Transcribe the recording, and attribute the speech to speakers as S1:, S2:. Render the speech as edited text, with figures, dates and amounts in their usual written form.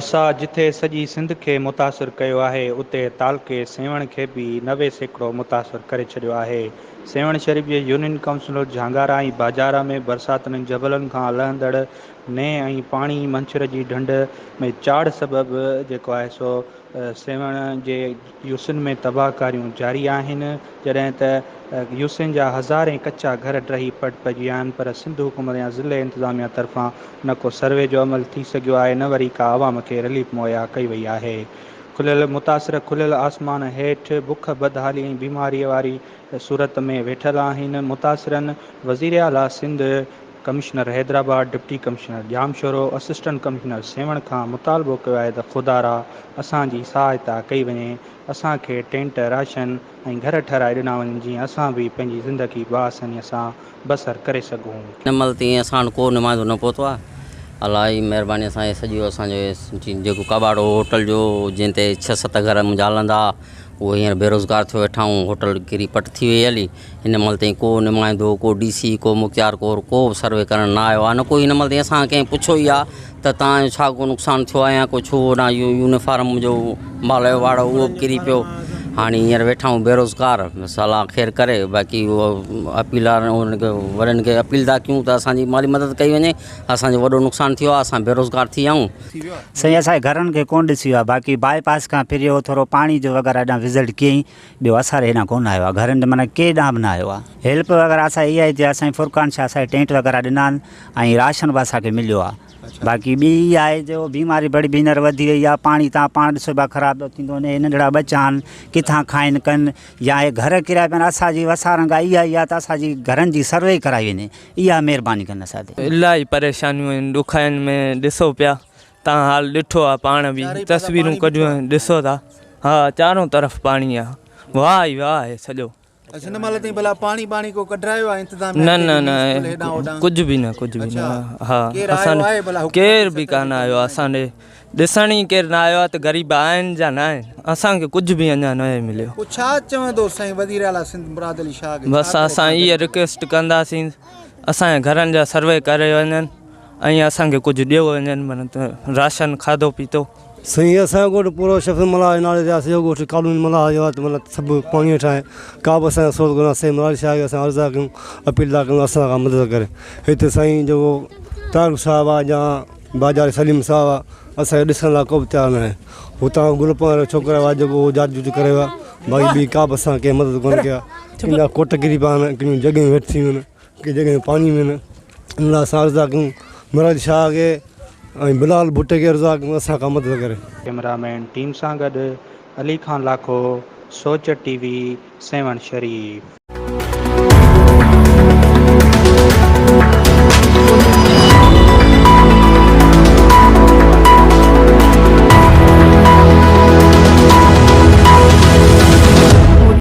S1: برسات جٿي سڄي سنڌ کي متاثر ڪيو آهي اتي تعلقي سيوهڻ کي به 90% متاثر ڪري ڇڏيو آهي. سيوهڻ شريف جي يونين ڪائونسلن جهانگارا ۽ باجارا ۾ برساتن ۽ جبلن کان لهندڙ نئين ۽ پاڻي منڇر جي ڍنڍ ۾ چاڙهه سبب جيڪو آهي سو سيوهڻ جي يوسين ۾ تباهه ڪاريون جاري آهن، جڏهن ته يوسين جا هزارين ڪچا گهر ڊهي پٽ پئجي ويا آهن پر سنڌ حڪومت يا ضلعي انتظاميا طرفان نه ڪو سروي جو عمل ٿي سگهيو آهي نه وري ڪا عوام کي رليف مهيا ڪئي وئي آهي. کليل متاثر کليل آسمان هيٺ بک، بدحالي ۽ بيماري واري صورت ۾ ويٺل آهن، متاثرن وزيراعليٰ Sindh, commissioner Hyderabad, deputy commissioner Jamshoro, assistant commissioner Sehwan کان مطالبو ڪيو آهي ته خدارا اسان جي سهائتا ڪئي وڃي، اسان کي ٽينٽ، راشن ۽ گهر ٺهرائي ڏنا وڃن جيئن اسان به پنهنجي زندگي باآساني سان بسر ڪري سگهون.
S2: هن مهل تائين اسان وٽ ڪو نمائندو نه پهتو آهي. الله جي مهرباني سان هي سڄو اسان جو جيڪو ڪٻاڙو هو هوٽل جو جنهن تي ڇهه ست گهر منهنجا هلندا ها اهو هينئر بيروزگار ٿيو ويٺا آهيون هوٽل ڪري پٽ ٿي وئي هلي هن مهل تائين ڪو نمائندو ڪو ڊي سي ڪو مختيار ڪور ڪو به سروي ڪرڻ نه آيو آهي نه ڪو هن مهل تائين اسان کان ڪنهن پڇيو ئي آهي ته توهان جو ڇا ڪو نقصان ٿيو آهي يا ڪو ڇو هوڏانهن اهو يونيفارم منهنجو مال جو واڙو اهو به ڪري پيو هاڻي هينئر ويٺا آهيون بيروزگار بس الله خير ڪري باقي اهو اپيل آهي انهن کي وڏن کي اپيل ٿا ڪيون ته اسانجي مالي مدد ڪئي وڃي اسانجو وڏو نقصان ٿيو آهي اسان بيروزگار ٿي ويا آهيون.
S3: سائين اسان جي گهرن کي ڪونه ڏسي ويو آهي باقي باء پاس کان ڦري اهو ٿورو پاڻي جو وغيره هيڏانهن وزٽ ڪيائين ٻيو اسان ري هيڏانهن ڪونه آيو آهي گهرن ڏي معنيٰ ڪي ڏانهن به نه آيو آهي هيلپ وغيره اسان اها ئي ٿي آهي سائين فرقان شاهه اسان کي ٽينٽ وغيره ڏنا آهن ۽ راشن به اسان کي مليو آهي باقي ٻي اها آهي جو بيماري بڙي به هينئر وڌي وئي آهي پاڻي تان پاڻ ڏسو پيا خراب پيو ٿيندو وڃي ننڍڙا ٻچا آهن ڪٿان کائن ڪن يا هي گهر ڪريا پيا آهن اسان جي وسارن کان اها ئي آهي ته اسان جي گهرن جي سروي ڪرائي وڃي اها مهرباني ڪن اسان تي.
S4: الاهي پريشانيون آهن ڏکاين ۾ ڏسو پيا تان حال ڏٺو آ پاڻ به تصويرون ڪڍيون آهن ڏسو ٿا ها چارون طرف پاڻي آ واهه ئي واهه آهي سڄو.
S5: اڇا هن مهل تائين ڀلا پاڻي ٻاڻي ڪو ڪڍرايو آ انتظاميا
S4: نه نه نه ڪجهه به نه ڪجهه به نه ها اسان ڪير به ڪانه آيو آ اسان ڏي ڏسڻ ئي ڪير نه آيو آ ته غريب آهن يا نه آهن اسان کي ڪجهه به اڃا ناهي مليو.
S5: پوء ڇا چوندو سائين وزير اعليٰ سنڌ مراد علي شاهه کي
S4: بس اسان اها رڪويسٽ ڪنداسين اسان جي گهرن جا سروي ڪري وڃن ۽ اسان کي ڪجهه ڏيو وڃن معنيٰ ته راشن کاڌو پيتو.
S6: سائين اسان جو ڳوٺ پورو شفيع ملاح جي نالي تي آهي سڄو ڳوٺ ڪالوني ملاح جو آهي ته معنيٰ سڀ پاڻي هيٺ آهي ڪا به اسان کي سهولت ڪونهي سائين مراد علي شاهه کي اسان عرض ٿا ڪيون اپيل ٿا ڪيون اسان کان مدد ڪري هتي سائين جيڪو طارق صاحب آهي يا باجاري سليم صاحب آ اسان کي ڏسڻ لاء ڪو به تيار ناهي هتان گل پوڻ ڇوڪرا هئا جيڪو اهو جاچ جوچ ڪري ويا باقي ٻي ڪا به اسان ڪنهن مدد ڪونه ڪئي آ ڪن جا ڪوٽ ڪري پيا آهن ڪن جون جڳهيون هيٺ ٿي ويون آهن ڪي جڳهيون پاڻي ۾ آهن ان لاء اسان عرض ٿا ڪيون مراد شاهه کي ۽ بلال ڀٽي کي عرض ٿا ڪيون اسان کان مدد ڪري.
S1: ڪئميرا مين ٽيم سان گڏ علي خان لاکو، سوچ ٽي وي، سيوهڻ شريف.